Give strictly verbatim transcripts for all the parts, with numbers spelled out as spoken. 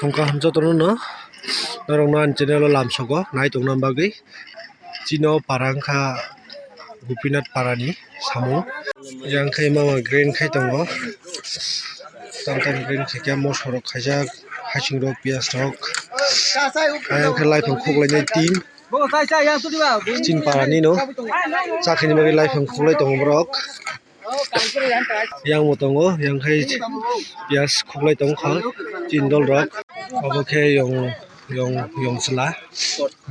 Thung kaham jotono no, norokno ani channel o lamsogo nai tongna bagwi. Chini o para wngkha Gopinath para ni samung. Yang khe mama grind khai tongo. Tam tam grind khaikhe moso rok khaijak, hasing rok, piyaj rok. Ayang khe laipang khoklainai tin. Chini para ni no. Chakhaini bagwi laipang khoklai tongo borok. Yang bo tongo, yang khai piyaj khoklai tongkha, chini dol rok. Obo khe yong, yong, yong chwla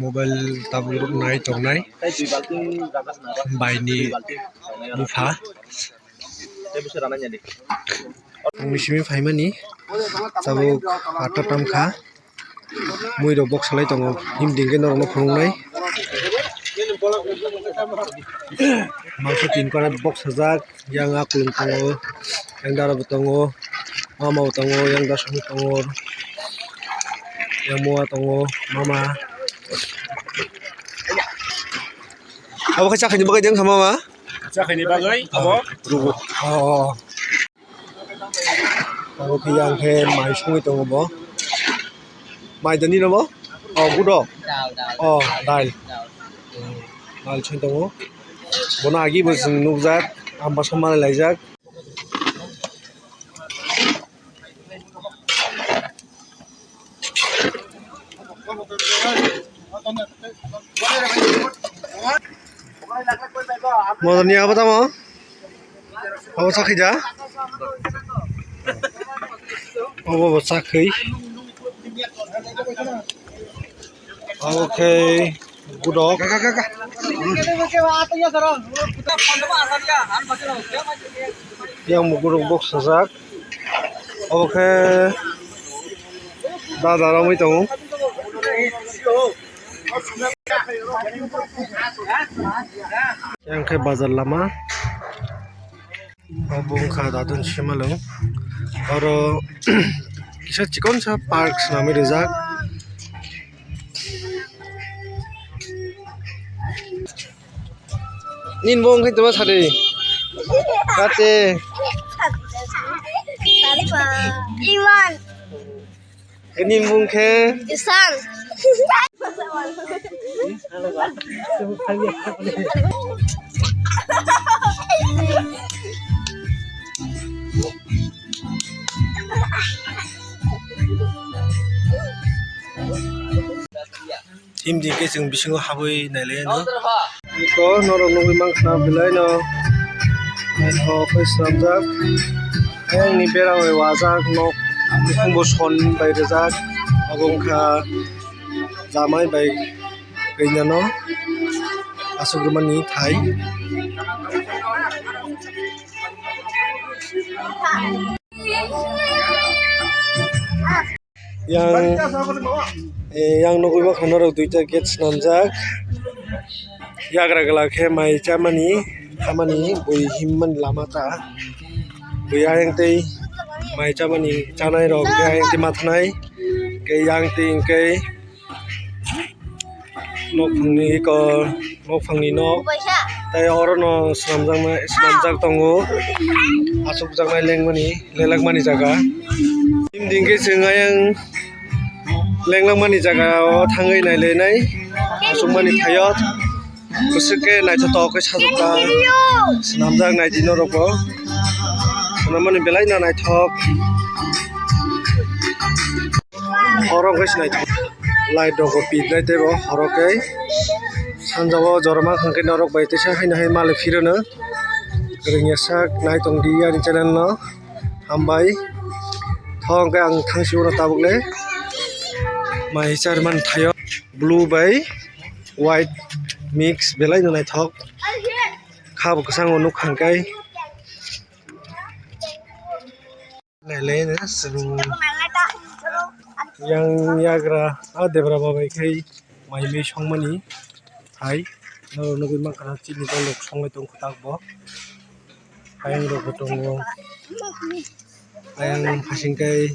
mobile tabuk rok nai tongnai bai ni bupha. Tongni simi phaimani tabuk atta tamkha. Mui rok boksa lai tongo, himdi hwnkhe norokno phunuknai. Mangso tin kora boksajak, yang akulung tongo, yang dara bo tongo, mama bo tongo, yang dasu bo tongo, yang mua tongo, mama. Abo khe chakhaini bagwi de wngkha mama? Chakhaini bagwi abo rugo. Oh. Abo khe yang khe mai songwi tongo bo. Mai dani no bo? Oh, gudo. Dal, dal. Oh, dal. Dal. Dal songwi tongo. Bono agi bo chwng nukjak, ambasa malai laijak. Modoni abo tamo? Abo chakhaida? Obo bo chakhai. Obo khe gudok. Yang bo gudok boksajak. Obo khe dada romwi tongo. Yang khe bazar lama. Obo wngkha Dadun Simalwng. Oro kisa chikonsa park swnamwi rijak. Nini bo wngkha tongma sadi. Kate. Iman. Nini mung khe? Isang. Team di khe chwng bisingo habwi nailai no. Iko norok nugwi mankha belai no naithok khe swnamjak. Ayang ni bera bai wajak nok, nukhung bo son bai rijak. Abo wngkha jamai bai kanya no aswk rwmani thai. Yang, eh, yang nugwi mankha norok duita gate swnamjak. Yagra glak khe mai chamani, chamani bui himmani lama ta. Bui ayang tei mai chamani chanai rok khe ayang tei mathanai. Khe yang tei hwnkhe nokphangni eko, nokphangni nok. Tei oro no swnamjaknai, swnamjak tongo. Achukjaknai lengmani, lelakmani jaga. Himdi hwnkhe chwng ayang lenglakmani jaga o thangwi nailainai. Achukmani thaio bwswk khe naithotok khe sajwkjak. Swnamjak naidi norokbo. Swnammani belai no naithok. Oro khe sinai light rok bo pitnai teibo oro khe sanjabo jorma hwnkhe norok bai teisa haino hai malik phirono rwngya sak nai tongdi ani channel no hambai. Tho hwnkhe ang thangsi uno tabuk le mai charmani thaio blue bai white mix belai no naithok kha bo kwchang o nukha hwnkhe. Nailai no chwng yang yagra a debra babai khai mai mui songmani hai norok nugwi mankha chini dol rok songlai tong kwtak bo ayang rok bo tongo ayang hasing khai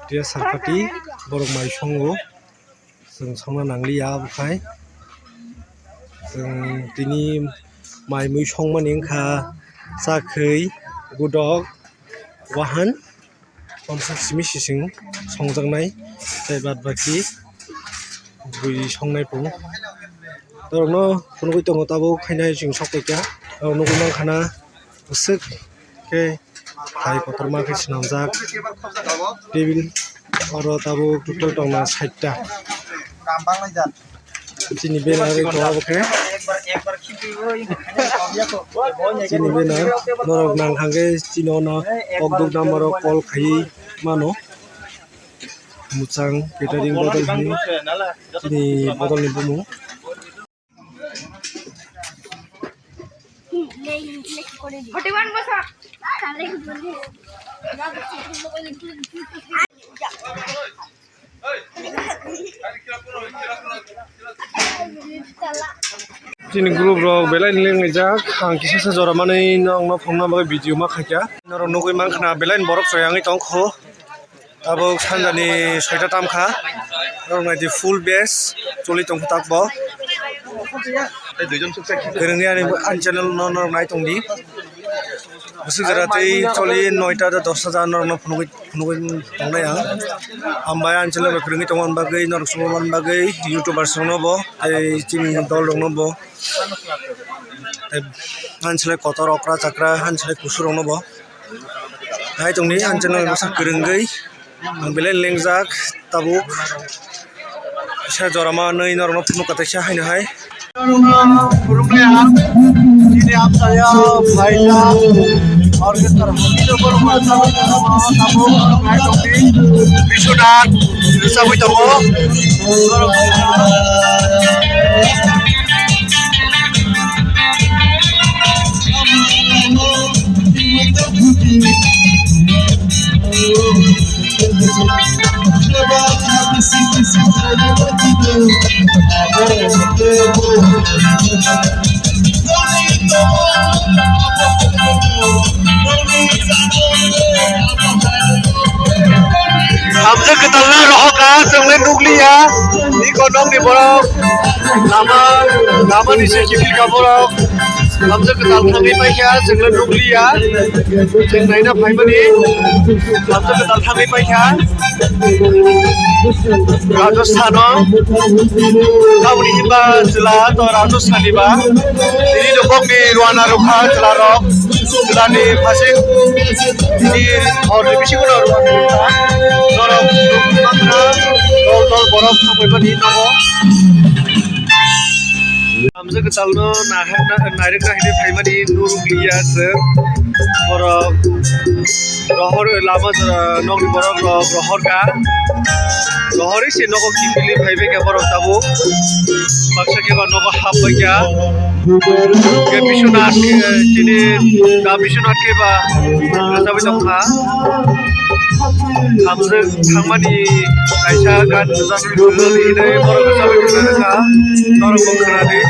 tia sakati borok mai songo. Chwng songna nangliya abokhai chwng tini mai mui songmani wngkha chakhwi gudok wahan Tongsa simi sising songjaknai, tei bad baki bui songnai pung. Norokno phunugwi tongo tabuk khainai chwng sok paikha. Norok nugwi mankha na bwswk khe hai kotorma khe swnamjak table oro tabuk total tongna sait ta. Chini banner tongo abo khe. Chini banner norok nang hangkhe chini ono kokduk number o call khaiwi mano. Mwchang catering bodol hinwi chini bodolni bumung. Chini group rok belai ni lenglaijak, ang kisa sa jora manwi nokno phunukna bagwi video ma khaikha. Norok nugwi mankha na belai ni borok chayangwi tongkho. Tabuk sanjani soita tamkha. Norok naidi full base choli tongkha takbo. Kwrwngwi ani, ani channel no norok nai tongdi. Bwswk jora tei choli noita da dosta da norokno phunugwi, phunugwi tongnai ang. Hambai ani channel bai kwrwngwi tongmani bagwi, norok chubamani bagwi, YouTubers rokno bo tei chini dol rokno bo. Tei ani chwlai kotor okra chakra, ani chwlai kusu rokno bo. Hai tongdi, ani channel bwsa kwrwngwi ang belai lengjak tabuk. Kisa jora manwi norokno phunukha teisa haino hai. Khulumkha, chini amchaio phaijak orchestra happy local orchestra tabuk hai tongdi. Biswanath rwchapwi tongo. Hamjwk kwtal no rohor ka, chwng le nukliya. Iko nokni borok lama, lama ni se kiphil ka borok. Hamjwk kwtal thangwi paikha, chwng le nukliya. Chwng naina phaimani hamjwk kwtal thangwi paikha. Rajasthan o. Tamoni hinba chwla to Rajasthan ni ba. Tini dophok ni rwana rwkha chwla rok. Chwla ni phasing tini hor ni bisingo no rwana rwkha. Norok nukmani dol dol borok thangwi mani nogo. Hamjwk kwtal no nahar na-, nairwkna hinwi phaimani nuruk liya se. Borok rohor lama jora nokni borok rok rohor ka. Rohorwi se nogo kiphilwi phaibai kha borok tabuk. Baksa khe ba nogo hapbai kha. Khe Biswanath, eh, chini da Biswanath khe ba rwchabwi tong kha. Hamjwk thangmani kaisa gan rwjaknai hinwi borok rwchabwi tong kha. Norok bo khwnadi.